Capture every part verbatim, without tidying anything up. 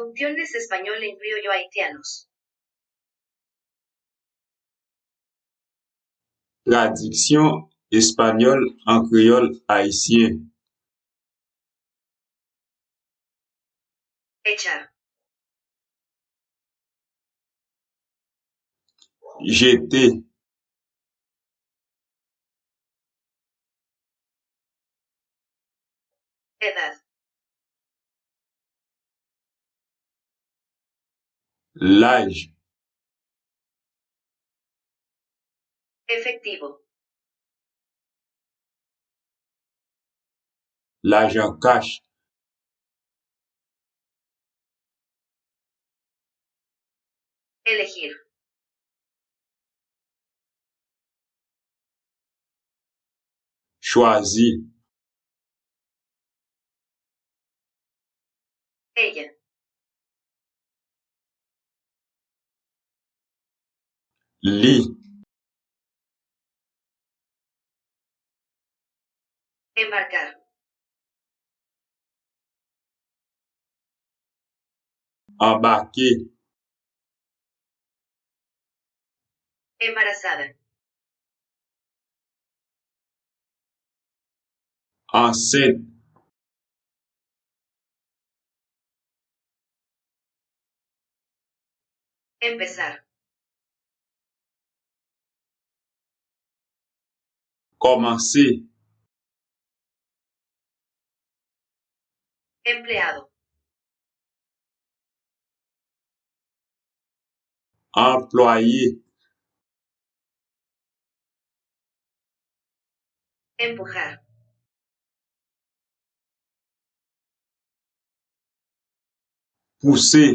Traducciones español en criollo haitianos. Tradiksyon espanyòl an kreyòl ayisyen. Echar. Jete. Edad. Laj. Efektivo. Lajan kach. Elegir. Chwazi. Ella. Li. Embarcar. Anbake. Embarazada. Ansent. Empezar. Kòmanse. Empleado. Anplwaye. Empujar. Pouse.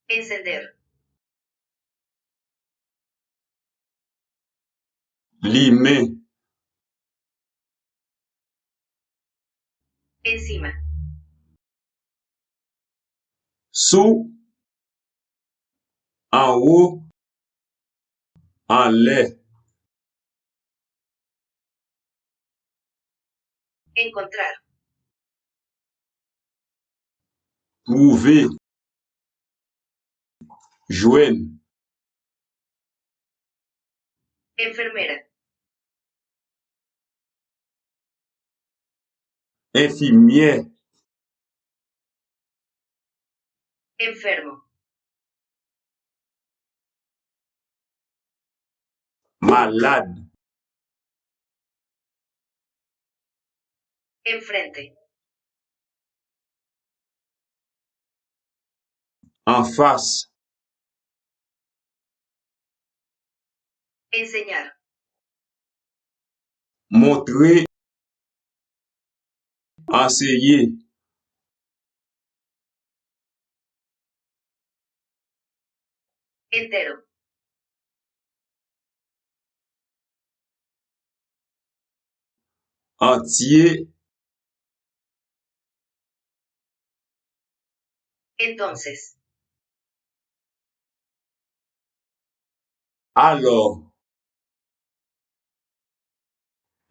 Encender. Limen. Encima. Sou. Anwo. Anlè. Encontrar. Twouve. Jwenn. Enfermera. Enfimyè. Enfermo. Malad. Enfrente. Anfas. Enseñar. Montre. Anseye. Entero. Antye. Entonces. Alò.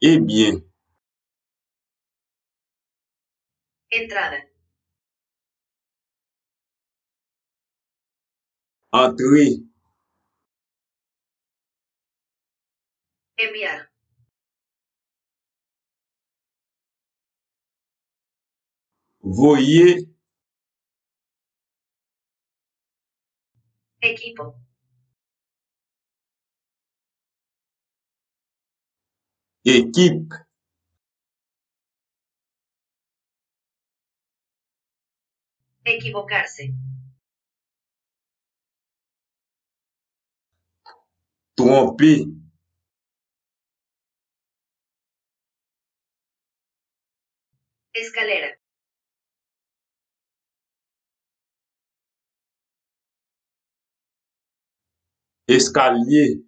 Ebyen. Entrada. Antre. Enviar. Voye. Equipo. Ekip. Equivocarse. Twonpe. Escalera. Eskalye.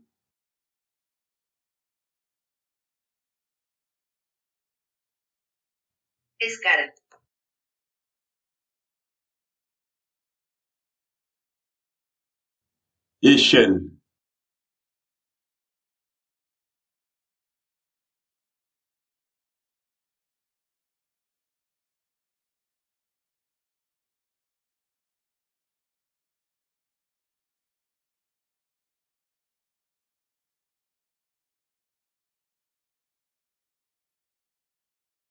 Escala. Echèl.